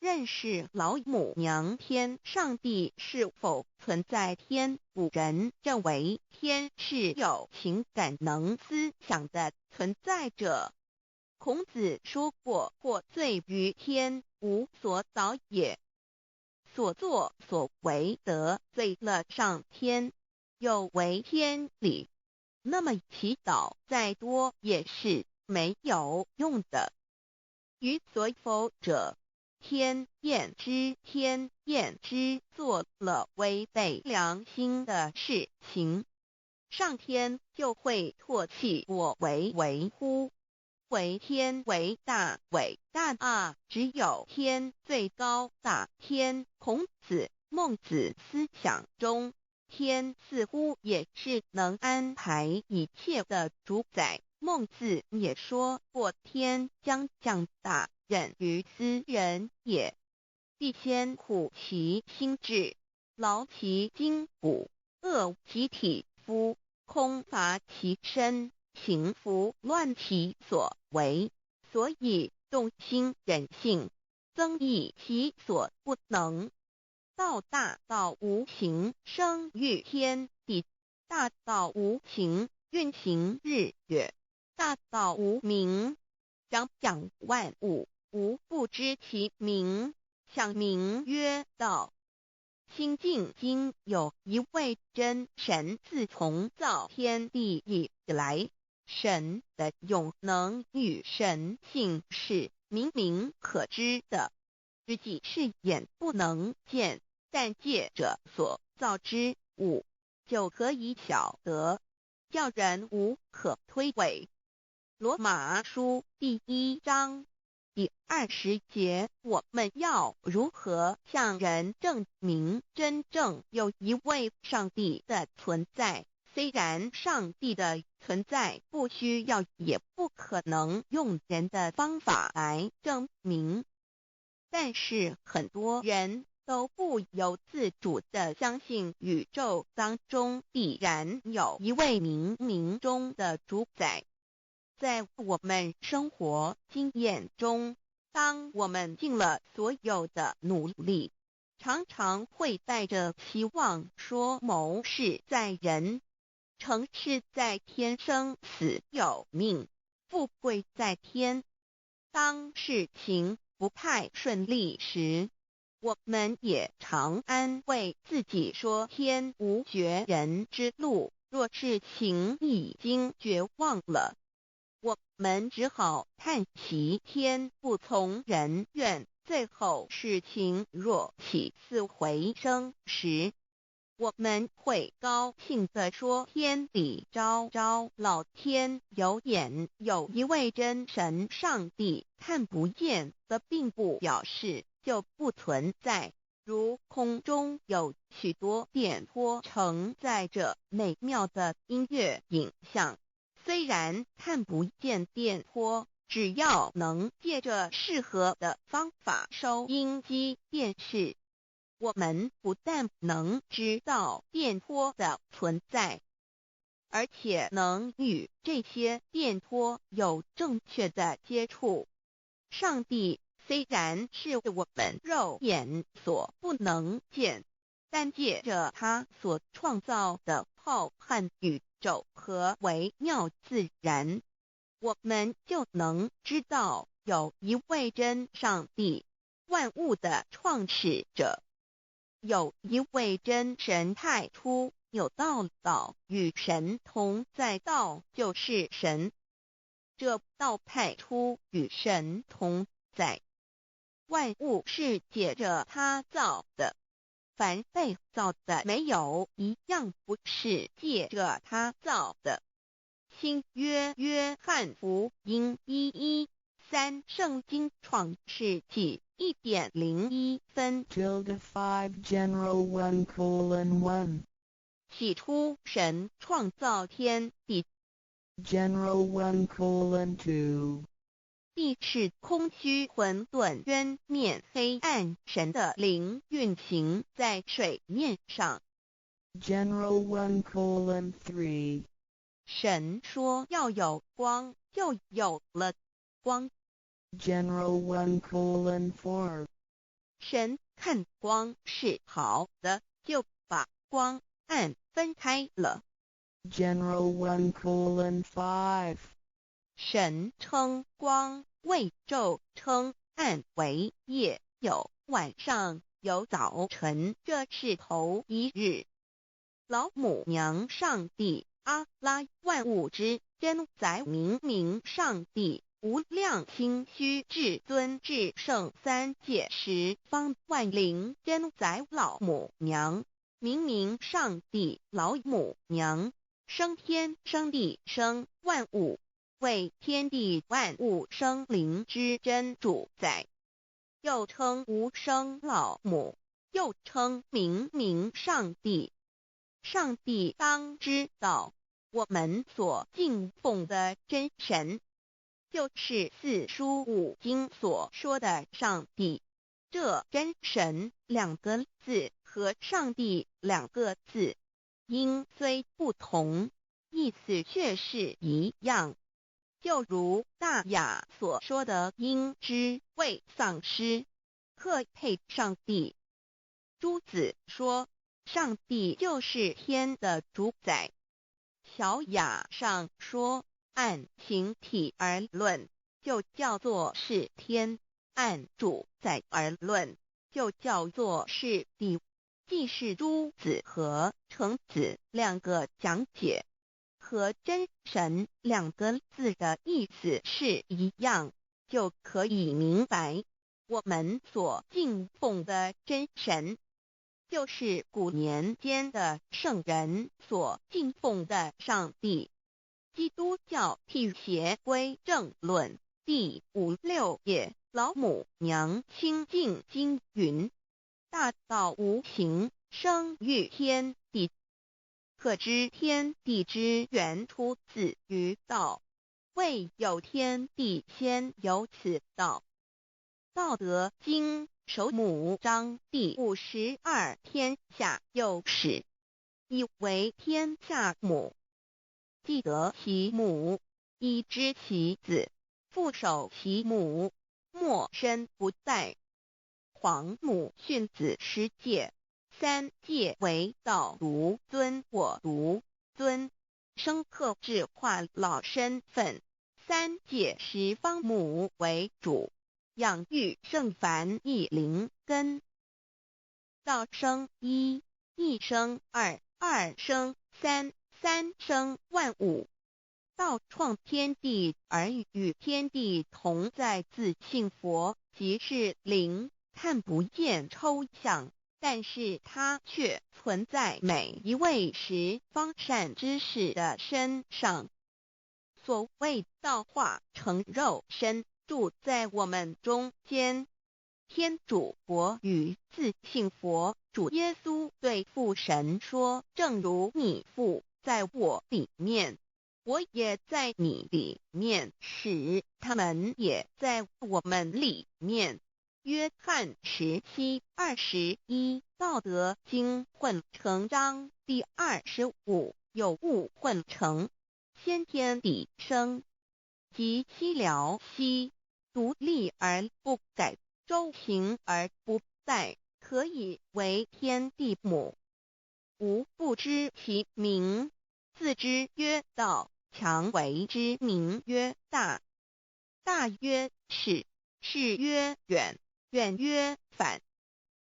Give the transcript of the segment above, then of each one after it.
認識老母娘天上帝是否存在天？古人認為天是有情感能思想的存在者。孔子說過：“獲罪於天，無所禱也。”所作所為得罪了上天，有違天理，那麼祈禱再多也是沒有用的。於所否者，天驗之，天驗之做了違背良心的事情，上天就會唾棄我為為乎？惟天為大，偉大啊！只有天最高大。天，孔子、孟子思想中，天似乎也是能安排一切的主宰。孟子也說過：“天將降大任於斯人也，必先苦其心志，勞其筋骨，餓其體膚，空乏其身。”行拂亂其所為，所以動心忍性，增益其所不能。道大道無形，生育天地；大道無形，運行日月；大道無名，長養萬物，吾不知其名，想名曰道。清淨經有一位真神，自從造天地以來，神的永能與神性是明明可知的，實際是眼不能見，但借着所造之物就可以曉得，叫人無可推諉。羅馬書第一章第20節，我們要如何向人證明真正有一位上帝的存在？雖然上帝的存在不需要，也不可能用人的方法來證明，但是很多人都不由自主地相信宇宙當中必然有一位冥冥中的主宰。在我們生活經驗中，當我們盡了所有的努力，常常會帶着希望說謀事在人，成事在天，生死有命，富貴在天。當事情不太順利時，我們也常安慰自己說天無絕人之路。若事情已經絕望了，我們只好嘆息天不從人願。最後事情若起死回生時，我們會高興地說：“天理昭昭，老天有眼，有一位真神上帝，看不見的並不表示就不存在。如空中有許多電波承載着美妙的音樂影像，雖然看不見電波，只要能借着適合的方法收音機、電視，我們不但能知道電波的存在，而且能與這些電波有正確的接觸。上帝雖然是我們肉眼所不能見，但借着他所創造的浩瀚宇宙和微妙自然，我們就能知道有一位真上帝，萬物的創始者。有一位真神太初有道，道與神同在，道就是神。這道太初與神同在，萬物是借着他造的，凡被造的沒有一樣不是借着他造的。新約約翰福音1:13聖經創世紀1點01分。 Tilde 5 General 1:1. 起初神創造天地， General 1:2. 地是空虛混沌淵面黑暗，神的靈運行在水面上。 General 1:3. 神說要有光，就有了光。 General 1:4. 神看光是好的，就把光暗分開了。 General 1:5. 神稱光為晝，稱暗為夜，有晚上，有早晨，這是頭一日。老母娘上帝阿拉萬物之真宰明明上帝無量清虛至尊至聖三界十方萬靈真宰老母娘明明上帝老母娘生天生地生萬物，為天地萬物生靈之真主宰，又稱無生老母，又稱明明上帝。上帝當知道，我們所敬奉的真神，就是四書五經所說的上帝。這真神兩個字和上帝兩個字，音雖不同，意思卻是一樣。就如大雅所說的，應知未喪失，克配上帝。朱子說，上帝就是天的主宰。小雅上說，按形體而論，就叫做是天；按主宰而論，就叫做是地。既是朱子和程子兩個講解，和真神兩個字的意思是一樣，就可以明白，我們所敬奉的真神，就是古年間的聖人所敬奉的上帝。基督教辟邪歸正論第五六頁，老母娘清淨經云：大道無形，生於天地。可知天地之源出自於道，未有天地先有此道。道德經首母章第52，天下有始，以為天下母。既得其母，以知其子，復守其母，莫身不殆。皇母訓子十誡，三誡為道獨尊我獨尊，生克制化老身份。三界十方母為主，養育聖凡一靈根。道生一，一生二，二生三，三生萬物。道創天地而與天地同在，自性佛即是靈，看不見抽象，但是它卻存在每一位十方善知識的身上。所謂道化成肉身，住在我們中間。天主國與自性佛主耶穌對父神說：正如你父在我裡面，我也在你裡面，使他們也在我們裡面。約翰17:21，道德經混成章第25，有物混成，先天地生，即西遼兮，獨立而不改，周行而不殆，可以為天地母。吾不知其名，自知曰道，強為之名曰大。大曰始，始曰遠，遠曰反。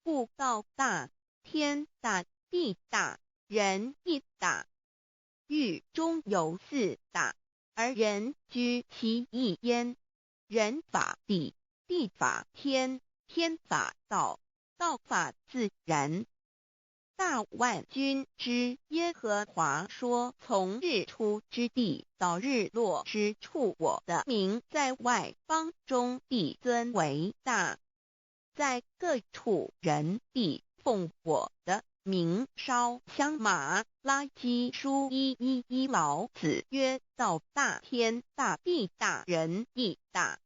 故道大，天大，地大，人亦大。域中有四大，而人居其一焉。人法地，地法天，天法道，道法自然。大萬軍之耶和華說：從日出之地到日落之處，我的名在外邦中必尊為大，在各處人必奉我的名燒香。馬拉基書1:1，老子曰：道大天大地大人亦大。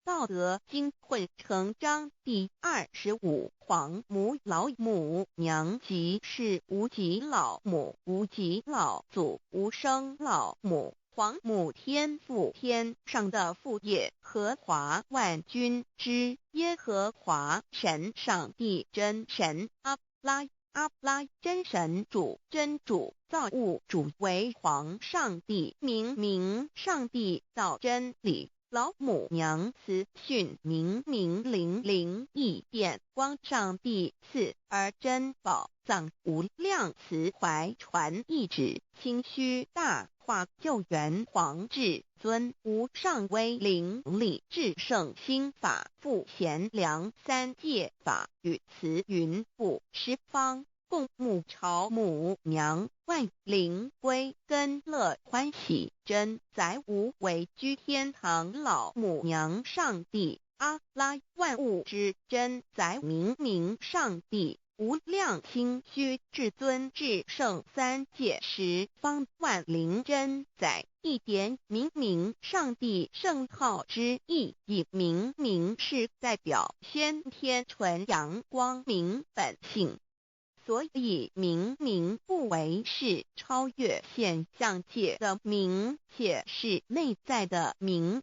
道德經混成章第25，皇母老母娘即是無極老母，無極老祖，無生老母。皇母天父天上的父耶和华万军之耶和华神上帝真神阿拉阿拉真神主真主造物主为皇上帝明明上帝道真理老母娘慈训明明灵灵异变光上帝赐而珍宝藏无量慈怀传意旨清虚大化救援皇至尊无上威灵力至圣心法复贤良三界法与慈云布十方共沐朝母娘万灵归根乐欢喜真载无为居天堂老母娘上帝阿拉万物之真载明明上帝无量清虚至尊至圣三界十方万灵真载一点明明上帝圣号之意，以明明是代表先天纯阳光明本性。所以明明不为是超越现象界的明，且是内在的明。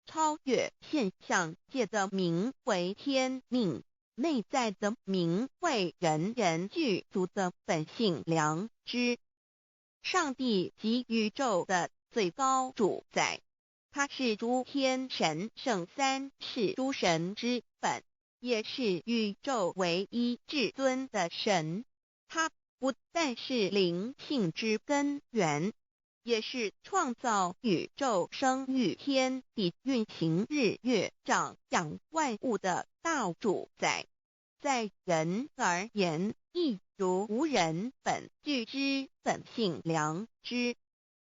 超越现象界的明为天命，内在的明为人人具足的本性良知。上帝即宇宙的最高主宰，他是诸天神圣三世诸神之本，也是宇宙唯一至尊的神。他不但是灵性之根源，也是创造宇宙、生育天地、运行日月、长养万物的大主宰。在人而言，亦如吾人本具之本性良知，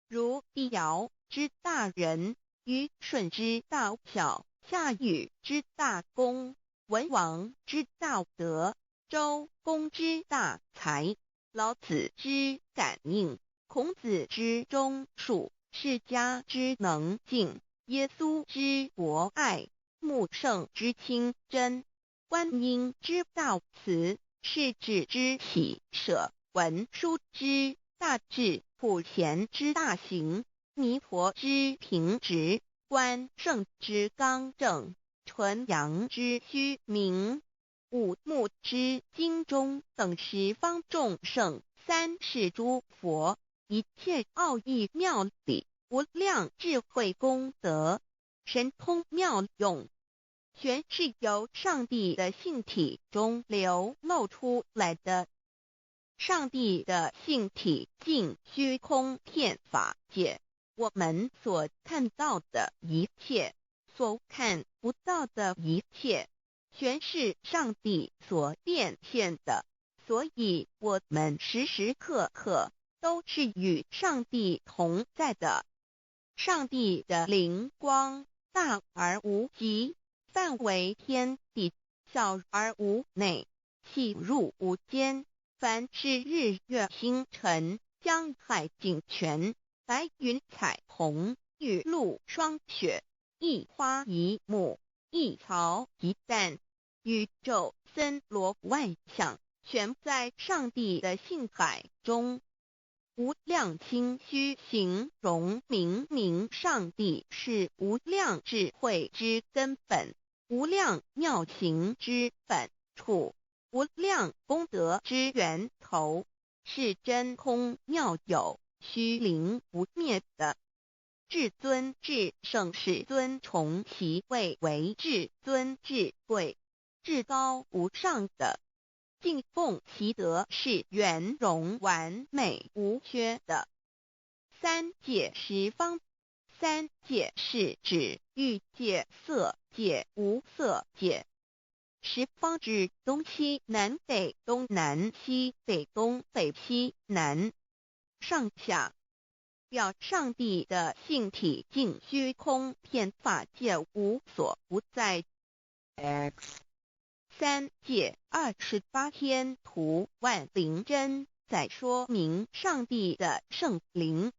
如帝尧之大仁，虞舜之大孝，夏禹之大功，文王之大德，周公之大才，老子之感应，孔子之忠恕，释迦之能静，耶稣之博爱，穆圣之清真，观音之大慈，释智之喜舍，文殊之大智，普贤之大行，弥陀之平直，关圣之刚正，纯阳之虚明，五目之精中等十方众圣，三世诸佛，一切奥义妙理，无量智慧功德，神通妙用，全是由上帝的性体中流露出来的。上帝的性体尽虚空遍法界，我们所看到的一切，所看不到的一切，全是上帝所变现的。所以，我们时时刻刻都是与上帝同在的。上帝的灵光大而无极，范围天地，小而无内，细入无间。凡是日月星辰、江海井泉、白云彩虹、雨露霜雪，一花一木，一草一蛋，宇宙森罗万象，全在上帝的性海中。无量清虚形容明明上帝是无量智慧之根本，无量妙行之本处，无量功德之源头，是真空妙有、虚灵不灭的。至尊至圣世尊崇其位为至尊至贵、至高无上的，敬奉其德是圆融完美无缺的。三界十方，三界是指欲界、色界、无色界。十方指东西南北东南西北东北西南上下，表上帝的性体尽虚空遍法界无所不在。 X 三界28天图万灵真在说明上帝的圣灵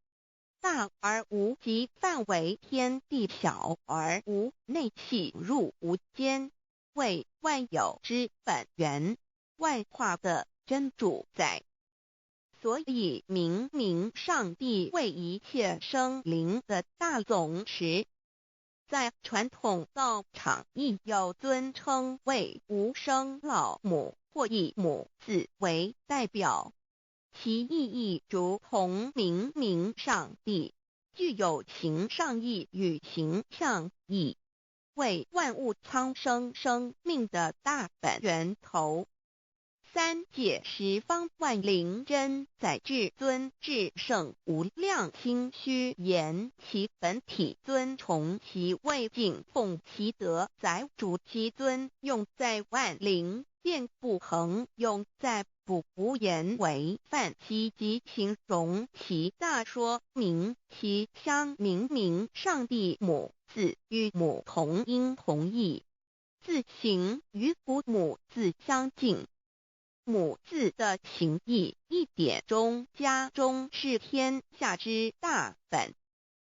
大而无极，范围天地，小而无内，细入无间，为万有之本源，万化的真主宰。所以明明上帝為一切生靈的大總持。在傳統道場亦有尊稱為無生老母或以母字為代表，其意義如同明明上帝，具有形上義與形象義，為萬物蒼生生命的大本源頭。三界十方萬靈真載至尊至聖無量清虛言其本體尊崇其位敬奉其德載主其尊用在萬靈便不恆用在不無言為範其及形容其大說明其相明明上帝母字與母同音同義，字形與古母字相近。母字的形義一點中加中是天下之大本，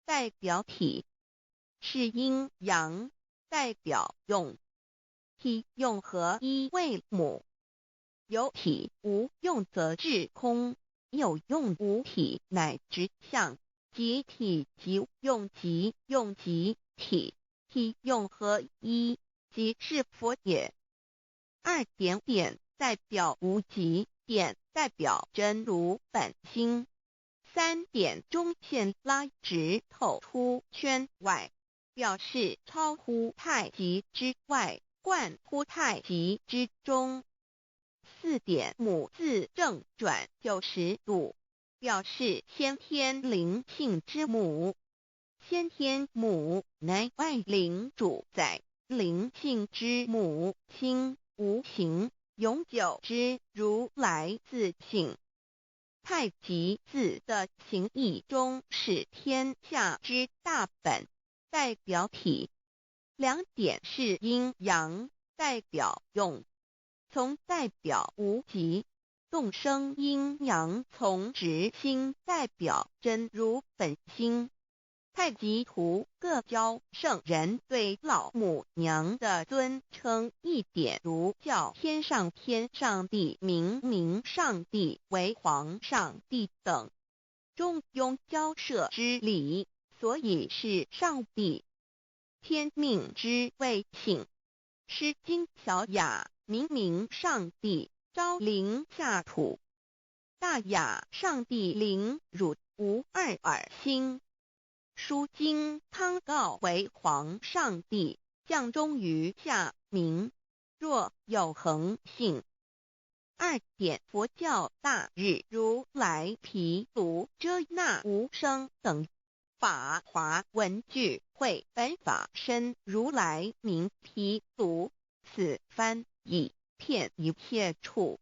代表體是陰陽，代表用，體用合一為母。有體無用則至空，有用無體乃直相，即體即用即用即體，體用合一，即是佛也。二點點代表無極，點代表真如本心。三點中線拉直透出圈外，表示超乎太極之外，貫乎太極之中。四點母字正轉90度，表示先天靈性之母。先天母乃萬靈主宰，靈性之母，清無形，永久之如來自性。太極字的形義中是天下之大本，代表體。兩點是陰陽，代表用，從代表無極，動生陰陽從直心，代表真如本心。太極圖各教聖人對老母娘的尊稱一點如叫天上天上帝、明明上帝為皇上帝等，中庸交涉之理，所以是上帝。天命之謂性，詩經小雅明明上帝昭靈下土，大雅上帝靈汝無二爾心。書經湯告為皇上帝降終於下明，若有恆性。二點佛教大日如來毗盧遮那無生等法華文具會本法身如來名毗盧，此翻譯遍一切處。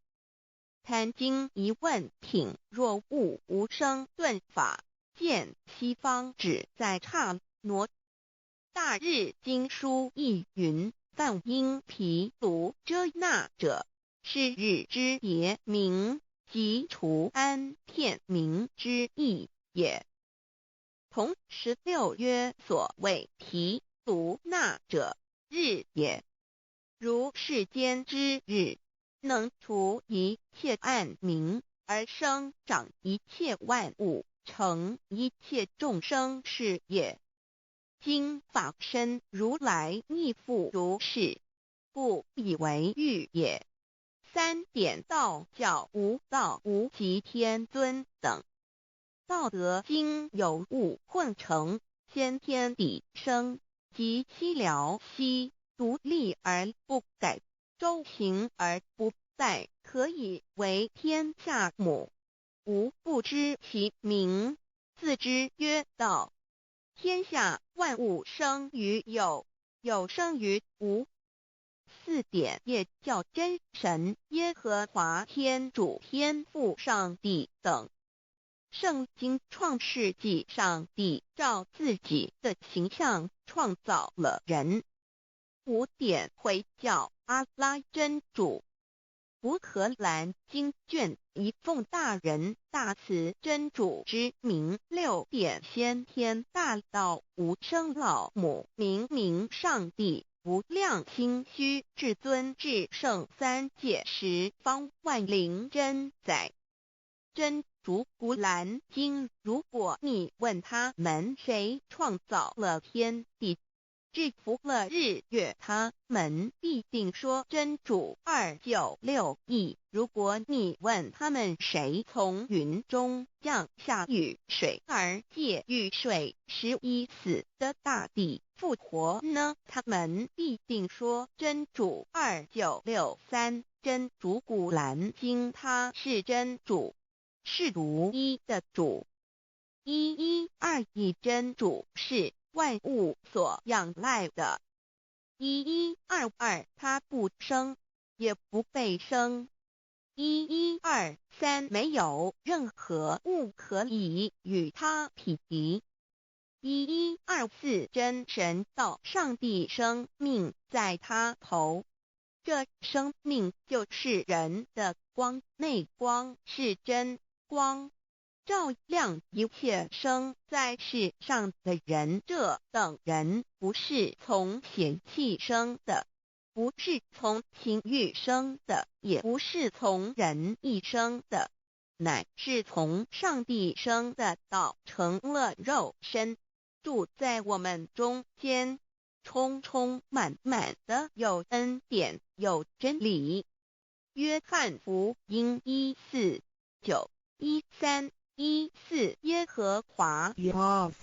壇經疑問品若悟無生頓法。見西方只在剎那。大日經書亦云：梵音毗盧遮那者，是日之別名，即除安片名之意也。同16曰：所謂毗盧那者，日也。如世間之日，能除一切暗冥，而生長一切萬物，成一切眾生是也。今法身如來亦復如是，故以為喻也。三點道教無道無極天尊等。道德經有物混成，先天地生，及西遼兮，獨立而不改，周行而不殆，可以為天下母。吾不知其名，自之曰道。天下萬物生於有，有生於無。四點也叫真神、耶和華天主、天父上帝等。聖經創世紀上帝照自己的形象創造了人。五點回教阿拉真主。古可蘭經卷一奉大仁大慈真主之名。六點先天大道無生老母明明上帝無量清虛至尊至聖三界十方萬靈真載真主古蘭經，如果你問他們誰創造了天地，制服了日月，他們必定說真主。2961。如果你問他們誰從雲中降下雨水，而藉雨水使已死的大地復活呢？他們必定說真主。2963。真主古蘭經，他是真主，是獨一的主。1121真主是萬物所仰賴的。1122他不生，也不被生。1123沒有任何物可以與他匹敵。1124真神道上帝生命在他頭，這生命就是人的光，那光是真光，照亮一切生在世上的人。這等人不是從血氣生的，不是從情慾生的，也不是從人意生的，乃是從上帝生的。道成了肉身，住在我們中間，充充滿滿的有恩典，有真理。約翰福音1:4-9、13、14耶和華， Yahv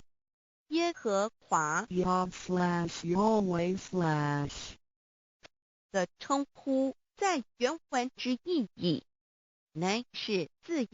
耶和華 Yahv/Yahweh/ 的稱呼，在原文之意義，乃是自